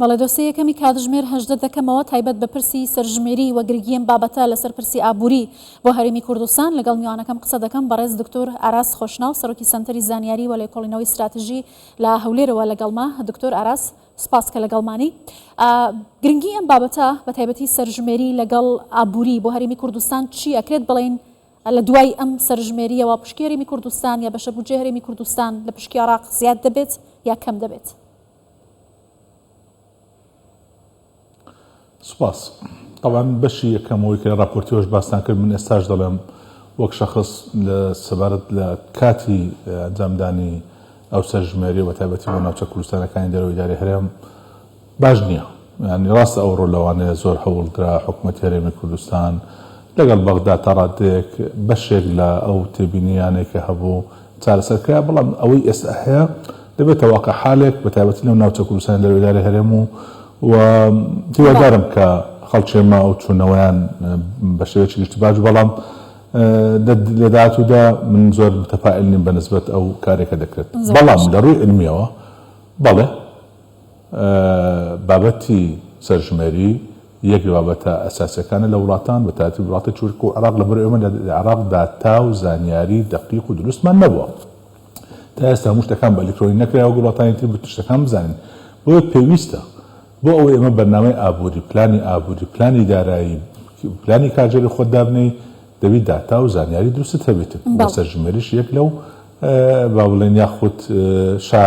بەڵێ دۆسێی یەکەمی کاتژمێر 18 دەکەمەوە تایبەت بە پرسی سەرژمێری و گرنگی ئەم بابەتە لەسەر پرسی ئابووری بۆ هەرێمی کوردستان لەگەڵ میوانەکەم قسە دەکەم بەڕێز دکتۆر ئاراس خۆشناو سەرۆکی سەنتەری زانیاری و لێکۆڵینەوەی ستراتژی لە هەولێرەوە لەگەڵمە دکتۆر ئاراس سپاس کە لەگەڵمانی. گرنگی ئەم بابەتە بە تایبەتی سەرژمێری لەگەڵ ئابووری بۆ هەرێمی کوردستان چی ئەکرێت بڵێین لە دوای ئەم سەرژمێرییەوە پشکی هەرێمی کوردستان یا بەشە بودجەی هەرێمی کوردستان لە پشکی عێراق زیاد دەبێت یا کەم دەبێت؟ سوپاس. تەبعەن بەشی یەکەم ئەوەی کە لە ڕاپۆرتیەوەش باستان کرد من ئێستاش دەڵێم وەک شەخس لە سەبارەت لە کاتی ئەنجامدانی ئەو سەرژمێریە بە تایبەتی بۆ ناوچە کوردستانەکانی دەرەوەی ئیدارەی هەرێم باش نییە یانی ڕاستە ئەوڕۆ لەوانەیە زۆر هەوڵ درا حکوومەتی هەرێمی کوردستان لەگەڵ بەغدا تا ڕادەیەک بەشێک لە ئەو تێبینیانەی کە هەبوو چارەسەر کرا، بەڵام ئەوەی ئێستا هەیە دەبێتە واقع حالێک بە تایبەتی لەو ناوچە کوردستانی دەرەوەی ئیدارەی هەرێم و و هیوادارم کە خەڵکی ئێمە ئەو چوونەوەیان بە شێوەیەکی گشتی باش بەڵام لە داهاتوودا من زۆر متەفائل نیم بە نسبەت ئەو کارێک کە دەکرێت بەڵام لە ڕووی عیلمیەوە بەڵێ بابەتی سەرژمێری یەک لە بابەتە ئەساسیەکانە لە وڵاتان بە تایبەتی وڵاتی تورک و عێراق لەبەر ئێمە لە عێراق داتا و زانیاری دەقیق و دروستمان نەبووە تا ئێستا هەموو شتەکان بە ئەلیکترۆنی نەکراوە وەک وڵاتانی تر بتوانین شتەکان بزانین بۆیە پێویستە بۆ ئەوەی ئێمە بەرنامەی ئابووری پلانی ئابووری پلانی دارایی پلانی کارگێڕی خۆت دابنێی دەبی داتا و زانیاری دروستت هەبێتن و سەرژمێریش یەک لەو با بڵێین یاخود شا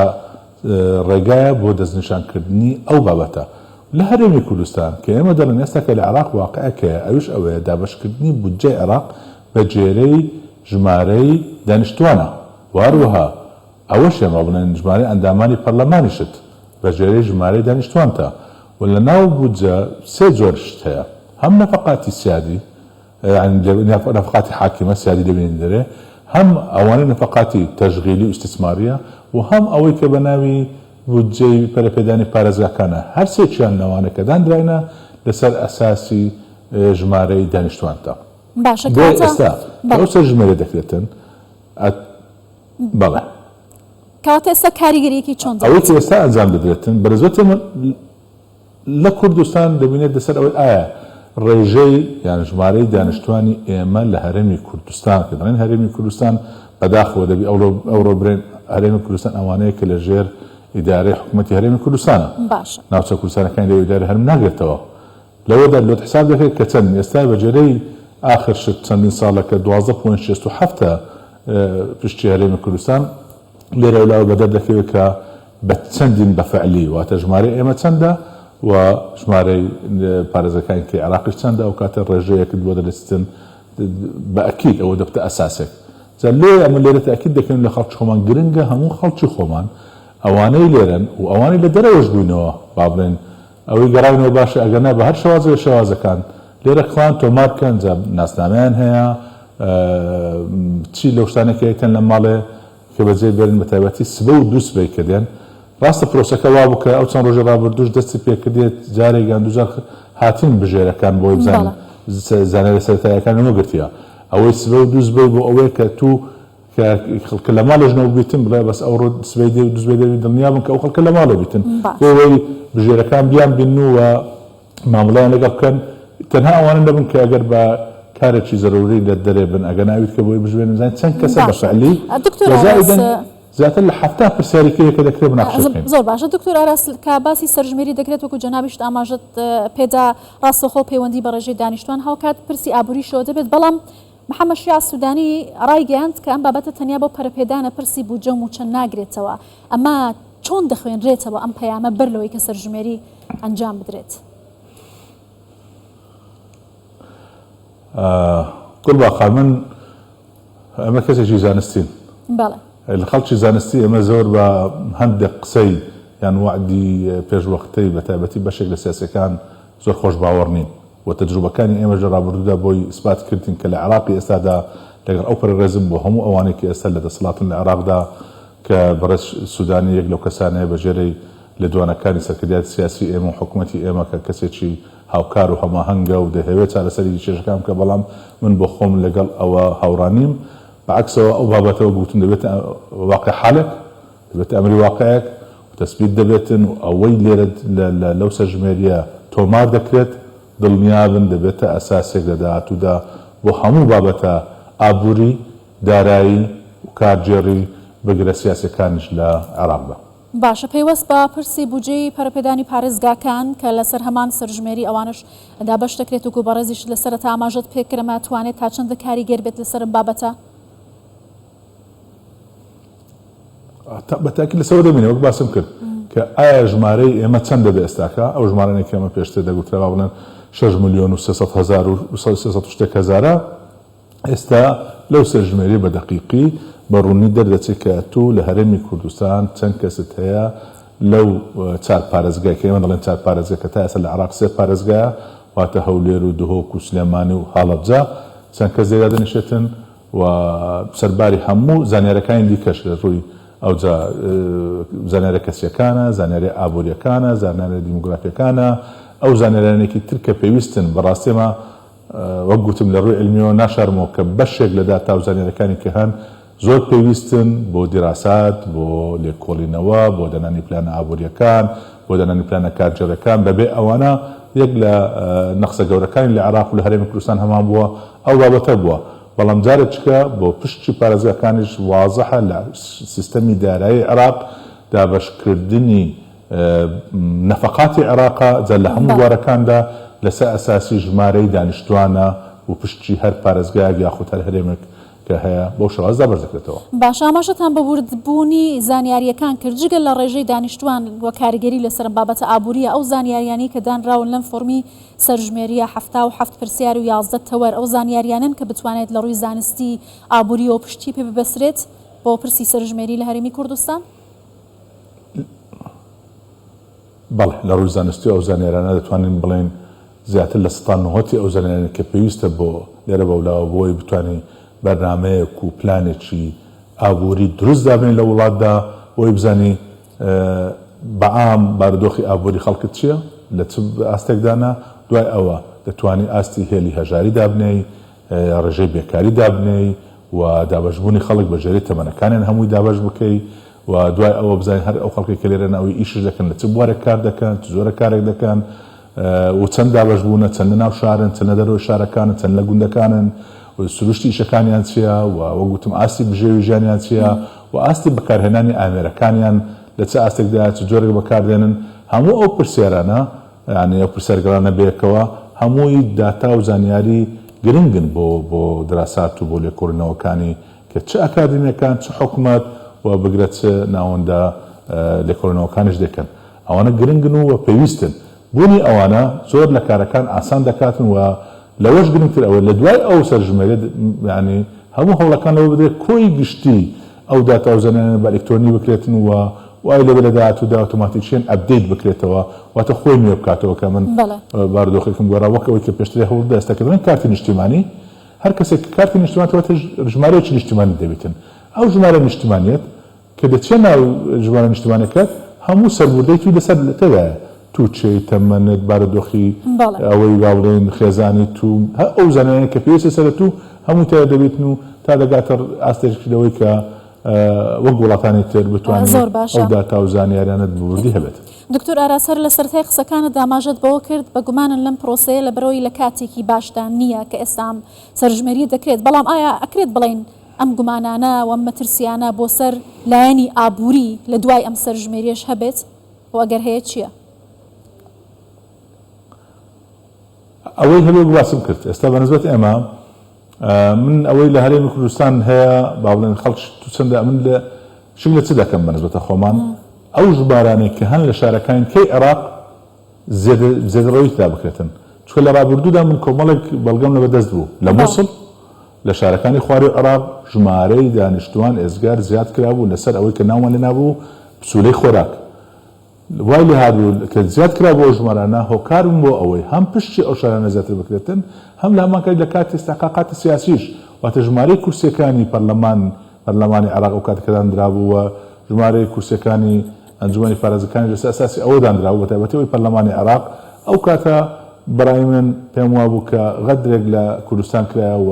ڕێگایە بۆ دەستنیشانکردنی ئەو بابەتە لە هەرێمی کوردستان کە ئێمە دەڵێن ئێستا کە لە عێراق واقعێک هەیە ئەویش ئەوەیە دابەشکردنی بودجەی عێراق بە گوێرەی ژمارەی دانیشتوانە و هەروەها ئەوەش ئێمە بڵێن ژمارەی ئەندامانی پەرلەمانیشت بە گوێرەی ژمارەی دانیشتوانتە و لە ناو بودجە سێ جۆر شت هەیە هەم نەفەقاتی سیادی یانی نەفەقاتی حاکیمە سیادی لێ دەرێ هەم ئەوانەی نەفەقاتی تەشغیلی و ئیستیسماریە و هەم ئەوەی کە بە ناوی بودجەی پەرەپێدانی پارێزگاکانە هەرسێکیان لەوانە کە داندراینە لەسەر ئەساسی ژمارەی دانیشتوانتە باشە بۆیە کەواتە ئێستا کە بەڵێ ئەو سەرژمێریە دەکرێتن ئەت بەڵێ. کەواتە ئێستا کاریگەریەکی چۆن ئەوەی دەبێت؟ کە ئێستا ئەنجام دەدرێتن بەنسبەت ئێمە لە کوردستان دەبینێت لەسەر ئەوەی ئایا ڕێژەی یان ژمارەی دانیشتوانی ئێمە لە هەرێمی کوردستان کە دەڵێن هەرێمی کوردستان بەداخەوە دەبی ئەوڕۆ ئەوڕۆ برێن هەرێمی کوردستان ئەوانەیە کە لە ژێر ئیدارەی حکوومەتی هەرێمی کوردستانە باشە. ناوچە کوردستانەکانی لەوێ ئیدارەی هەرێم ناگرێتەوە لەوەدا لۆت حساب دەکرێت کە چەند ئێستا بە گوێرەی ئاخر شت چەندین ساڵە کە 12 point 67 پشکی هەرێمی کوردستان لێرەولاوە بەدەر دەکەوێت کە بە چەندین بە فعلی واتە ژمارەی ئێمە چەندە و ژمارەی پارێزگاکانی تری عێراقیش چەندە ئەو کاتە ڕێژەیەکت بۆ دەرەچتن بە ئەکید ئەوە دەبتە ئەساسێک جا لێ ئەمە لێرە تاکید دەکەین لە خەڵکی خۆمان گرنگە هەموو خەڵکی خۆمان ئەوانەی لێرەن و ئەوانەی لە دەرەوەش بووینەوە با بڵێن ئەوەی گەڕاینەوە باشە ئەگەر نا بە هەر شێوازێک لە شێوازەکان لێرە خۆیان تۆمار بکەن جا ناسنامەیان هەیە چی لەو شتانەی کە یەتن لە ماڵێ کە بەجێ بێرن بە تایبەتی سبە و دوو سبەی کە دێن ڕاستە پرۆسەکە وابوو کە ئەو چەند ڕۆژی ڕابردووش دەستی پێکردێت جارێک یان دووجار هاتین بژێرەکان بۆی بزانین زانیاری سەرەتاییەکان وەگرتیە ئەوەی سبە و دوو سبەی بۆ ئەوەیە کە تو کە خەڵکە لە ماڵێش نەبووبیتن بڵێ بەس ئەوڕۆ سبەی دێ و دووسبەی دێ دڵنیا بن کە ئەو خەڵکە لە ماڵێ بیتن بۆ ئەوەی بژێرەکان بیان بینن و مامەڵەیان لەگەڵ بکەن تەنها ئەوانە نەبن کە ئەگەر بە کارێکی زەروری لە دەرێ بن ئەگەر ناویت کە بۆی بژمێرن بزانین چەند کەسە بە باشە فعلی دکتۆر و ئاراس زائیدەن زیاتر لە 70 پرسیاری کەیە کە دەکرێت مناقشە بکەین. زۆر باشە دکتۆر ئاراس کە باسی سەرژمێری دەکرێت وەکو جەنابیشت ئاماژەت پێدا ڕاستەوخۆ پەیوەندی بە ڕێژەی دانیشتوان هاوکات پرسی ئابووریشەوە دەبێت بەڵام محەمەد شیاع سودانی ڕایگەیاند کە ئەم بابەتە تەنیا بۆ پەرەپێدانە پرسی بودجە و مووچە ناگرێتەوە، ئەمە چۆن دەخوێنرێتەوە ئەم پەیامە بەر لەوەی کە سەرژمێری ئەنجام بدرێت؟ گوڵباخا من ئەمە کەسێکی زانستین. بەڵێ. لە خەڵکی زانستی ئێمە زۆر بە هەندێک قسەی یان وەعدی پێشوەختەی بە تایبەتی بەشێک لە سیاسیەکان زۆر خۆش باوەڕ نین. و تەجروبەکانی ئێمەش لە ڕابردوودا بۆی ئیسپات کردین کە لە عێراقی ئێستادا لەگەڵ ئەو پەڕی ڕێزم بۆ هەموو ئەوانەی کە ئێستا لە دەسەڵاتن لە عێراقدا کە بەڕێز سودانی یەک لەو کەسانەیە بە ژێرەی لێدوانەکانی سەرکردایەتی سیاسی ئێمە و حکومەتی ئێمە کە کەسێکی هاوکار و هەماهەنگە و دەیهەوێت چارەسەری کێشەکان بکات بەڵام من بۆ خۆم لەگەڵ ئەوە هاوڕا نیم بە عەکسەوە ئەو بابەتە وەک وتم دەبێتە واقع حالێک دەبێتە ئەمری واقعێک. تەسبیت دەبێتن و ئەوەی لێرە لەو سەرژمێرییە تۆمار دەکرێت دڵنیابن دەبێتە ئەساسێک لە داهاتوودا بۆ هەموو بابەتە ئابووری، دارایی و کارگێڕی بگرە سیاسیەکانیش لە عێراقدا. باشە پەیوەست بە پرسی بودجەی پەرەپێدانی پارێزگاکان کە لەسەر هەمان سەرژمێری ئەوانەش دابەش دەکرێت وەکو بەڕێزیشت لە سەرەتا ئاماژەت پێکرد ئەمە توانێت تا چەندە کاریگەر بێت لەسەر ئەم بابەتە؟ بە تاکید لەسەرەوە دەمێنێ وەک باسم کرد کە ئایا ژمارەی ئێمە چەند دەبێ ئێستاکە ئەو ژمارانەی کە ئێمە پێشتر دەگوترا با بڵێن 6 ملیۆن و 300 هەزار و 300 و شتێک هەزارە ئێستا لەو سەرژمێریە بە دەقیقی بە ڕوونی دەردەچێت کە ئەتوو لە هەرێمی کوردستان چەند کەست هەیە لەو چار پارێزگای کە ئێمە دەڵێن چار پارێزگا کە تا ئێستا لە عێراق سێ پارێزگایە واتە هەولێر و دهۆک و سلێمانی و هەڵەبجە چەند کەس لێرا دەنیشێتن و سەرباری هەموو زانیارەکانی دیکەش لە ڕووی ئەوجا زانیارە کەسیەکانە، زانیاریە ئابووریەکانە، زانیارە دیموگرافیەکانە، ئەو زانیارانێکی تر کە پێویستن. بەڕاستی ئێمە وەک گوتم لە ڕووی عیلمیەوە ناشارمەوە کە بەشێک لە داتا و زانیارەکانی کە هەن زۆر پێویستن بۆ دیراسات، بۆ لێکۆڵینەوە، بۆ دانانی پلانە ئابووریەکان، بۆ دانانی پلانە کارگێڕیەکان، بەبێ ئەوانە یەک لە نەقسە گەورەکانی لە عێراق و لە هەرێمی کوردستان هەمان بووە ئەو بابەتە بووە، بەڵام جارێکیکە بۆ پشکی پارێزگاکانیش وازحە لە سیستەمی دارایی عێراق دابەشکردنی نەفەقاتی عێراقە جا لە هەموو بوارەکاندا لەسەر ئەساسی ژمارەی دانیشتوانە و پشکی هەر پارێزگایەک یاخود هەر هەرێمێک کە هەیە بەو شێوازە دابەش دەکرێتەوە. باشە ئاماژەتان بە وردبوونی زانیارییەکان کرد، جگە لە ڕێژەی دانیشتوان و کاریگەری لەسەر ئەم بابەتە ئابوورییە، ئەو زانیارییانەی کە دانراون لەم فۆرمی سەرژمێرییە 77 پرسیار و 11 تەوەر ئەو زانیارییانەن کە بتوانێت لە ڕووی زانستی ئابوورییەوە پشتی پێ ببەسرێت بۆ پرسی سەرژمێری لە هەرێمی کوردستان؟ بەڵێ، لە ڕووی زانستیەوە ئەو زانیارانە دەتوانین بڵێین زیاتر لە سەتا نۆهەتی ئەو زانیارانەی کە پێویستە بۆ لێرە بەولاوە بۆی بتوانی بەرنامەیەک و پلانێکی ئابووری دروست دابنێی لە وڵاتدا بۆی بزانی بە عام بارودۆخی ئابووری خەڵکت چیە لە چ ئاستێکدانە دوای ئەوە دەتوانی ئاستی هێلی هەژاری دابنێی ڕێژەی بێکاری دابنێی و دابەشبوونی خەڵک بە ژێرەی تەمەنەکانیان هەمووی دابەش بکەی و دوای ئەوە بزانین هەر ئەو خەڵکەی کە لێرەن ئەوەی ئیشش دەکەن لە چ بوارێک کار دەکەن، چ جۆرە کارێک دەکەن و چەند دابەش بوونە، چەند لە ناو شارن، چەند لە دەرەوەی شارەکانن، چەند لە گوندەکانن و سروشتی ئیشەکانیان چییە و وەک وتم ئاستی بژێوی ژیانیان چییە و ئاستی بەکارهێنانی ئامێرەکانیان لە چ ئاستێکدایە، چ جۆرێک بەکاردێنن، هەموو ئەو پرسیارانە یانی ئەو پرسیارگەڵانە بەیەکەوە هەمووی داتا و زانیاری گرنگن بۆ بۆ دراسات و بۆ لێکۆڵینەوەکانی کە چ ئەکادیمیەکان چ حکومەت و بگرە چ ناوەندە لێکۆڵینەوەکانیش دەکەن ئەوانە گرنگن و پێویستن بوونی ئەوانە زۆر لە کارەکان ئاسان دەکاتن و لەوەش گرنگتر ئەوەی لە دوای ئەو سەرژمێریە یانی هەموو هەوڵەکان لەوە بدرێت کۆی گشتی ئەو داتا و زانیاریانە بە ئەلیکترۆنی بکرێتن و وای لێبێت لە داهاتوودا ئۆتۆماتیکیەن update بکرێتەوە واتە خۆی نوێ بکاتەوە کە من بارودۆخێکم گۆڕا وەک ئەوەی کە پێشتر هەوڵ دا ئێستا کە دەڵێن کارتی نیشتیمانی هەر کەسێک کە کارتی نیشتیمانی واتە ژمارەیەکی نیشتیمانی دەبیتن ئەو ژمارە نیشتیمانیەت کە دەچیە ناو ژمارە نیشتمانەکەت هەموو سەربوردەی توی لەسەر تێدایە تو کێی تەمەنت بارودۆخی ئەوەی با بڵێین خێزانی تو هەر ئەو زانیاریانەی کە پێویستە سەرە تو هەمووی تێدا دەبیتن و تا دەگاتە ئاستێک لەوەی کە وەک وڵاتانی تر بتوانی ئەو داتا و زانیاریانەت بە وردی هەبێت. دکتۆر ئاراس هەر لە سەرەتای قسەکانت ئاماژەت بەوە کرد بە گومانن لەم پرۆسەیە لەبەرئەوەی لە کاتێکی باشدا نییە کە ئێستا ئەم سەرژمێرییە دەکرێت بەڵام ئایا ئەکرێت بڵێین ئەم گومانانە و ئەم مەترسیانە بۆ سەر لایەنی ئابووری لە دوای ئەم سەرژمێریەش هەبێت و ئەگەر هەیە چییە؟ ئەوەی هەبێ وەک باسم کرد ئێستا بە نسبەت ئێمە من ئەوەی لە هەرێمی کوردستان هەیە با بڵێن خەڵک تو چەندە من لە شک لە چ دەکەم بە نسبەتە خۆمان ئەو ژمارانەی کە هەن لە شارەکانی کەی عێراق زێدەڕەوی تێدا بکرێتن چونکە لە ڕابردوودا من کۆمەڵێک بەڵگەم لەبەردەست بوو لە موسڵ لە شارەکانی خوارووی عێراق ژمارەی دانیشتووان ئێزگار زیاد کرابوو لەسەر ئەوەی کە ناومان لێ نابوو پسوولەی خۆراک وای لێ هاتبوو کە زیاد کرابوو ئەو ژمارانە هۆکار بوون بۆ ئەوەی هەم پشکی ئەو شارانە زیاتر بکرێتن هەم لە هەمان کات لە کاتی ئیستحقاقاتی سیاسیش واتە ژمارەی کورسیەکانی پەرلەمان پەرلەمانی عێراق ئەو کاتە کە داندرابوو و ژمارەی کورسیەکانی ئەنجومەنی پارێزگەکانیش لەسەر ئەساسی ئەوە دانرابوو بەتایبەتی ئەوەی پەرلەمانی عێراق ئەو کاتە بەڕای من پێم وابوو کە غەدرێک لە کوردستان کرایە و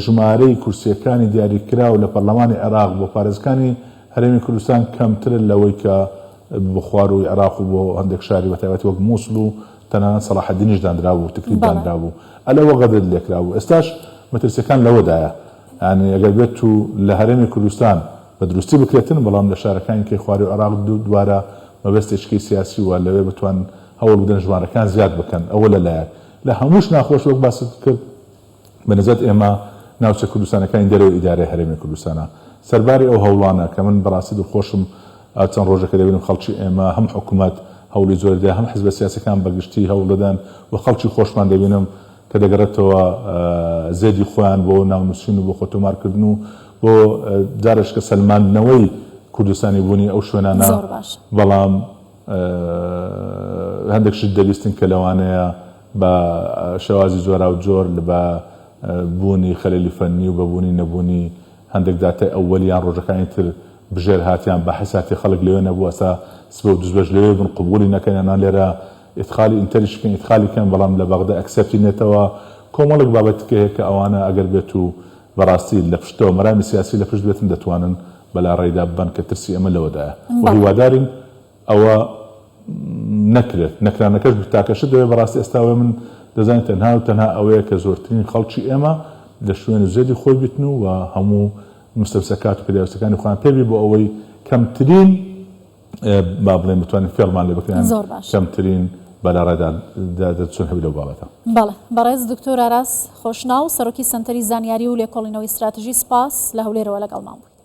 ژمارەی کورسیەکانی دیاریکراو لە پەرلەمانی عێراق بۆ پارێزگەکانی هەرێمی کوردستان کەمترە لەوەی کە بۆ خوارووی عێراق و بۆ هەندێک شاری بەتایبەتی وەک موسڵ و تەنانەت سەڵاحەدینیش دانرابوو، تکریت دانرابوو. ئەلەوە غەدرت لێکرابوو. ئێستاش مەترسیەکان لەوەدایە. یانی ئەگەر بێت و لە هەرێمی کوردستان بە دروستی بکرێتن، بەڵام لە شارەکانی کەی خوارووی عێراق دووبارە مەبەستێکی سیاسی و لەوێ بتوان هەوڵ بدەن ژمارەکان زیاد بکەن. ئەوە لە لایەک. لە هەمووش ناخۆش وەک باست کرد، بە نسبەت ئێمە ناوچە کوردستانەکانی دەرەوەی ئیدارەی هەرێمی کوردستانە. سەرباری ئەو هەوڵانە کە من بەڕاستی دڵخۆشم چەند ڕۆژێکە دەبینم خەڵکی ئێمە هەم حکومەت هەوڵی زۆری دەدا هەم حزبە سیاسیەکان بە گشتی هەوڵ دەدەن و خەڵکی خۆشمان دەبینم کە دەگەڕێتەوە زێدی خۆیان بۆ ناونووسین و بۆ خۆتۆمارکردن و بۆ جارێکە سەلماندنەوەی کوردستانی بوونی ئەو شوێنانە زۆر باش. بەڵام هەندێک شت دەبیستن کە لەوانەیە بە شێوازی جۆراوجۆر بە بوونی خەلەلی فەنی و بە بوونی نەبوونی هەندێک داتای ئەوەلی یان ڕۆژەکانی تر بژێر هات یان بەحس هات خەڵک لەوێ نەبوو ئەسا سبە و دوسبەش لەوێ بن قبوڵی نەکەن یان لێرە ئیدخالی ئینتەریش بکەن ئیدخالی کەن بەڵام لە بەغدا ئەکسێپتی نێتەوە کۆمەڵێک بابەتی کە هەیە کە ئەوانە ئەگەر بێت و بەڕاستی لە پشتەوە مەرامی سیاسی لە پشت بێتن دەتوانن بەلاڕێیدا ببەن کە ترسی ئێمە لەوەدایە و هیوادارین ئەوە نەکرێت، نەکرانەکەش تاکە شت دەبێت بەڕاستی ئێستا ئەوەی من دەزانین تەنها و تەنها ئەوەیە کە زۆرترین خەڵکی ئێمە لە شوێن و زێدی خۆی بیتن و هەموو مستەمسەکات و پێداویستەکانی خۆیان پێ بی بۆ ئەوەی کەمترین با بڵێن بتوانین فێڵمان لێ بکرێن زۆر باش. کەمترین بەلاڕێدا دەچون هەبی لەو بابەتە. بەڵێ بەڕێز دکتۆر ئاراس خۆشناو سەرۆکی سەنتەری زانیاری و لێکۆڵینەوەی ستراتژی سپاس لە هەولێرەوە لەگەڵمان بووی.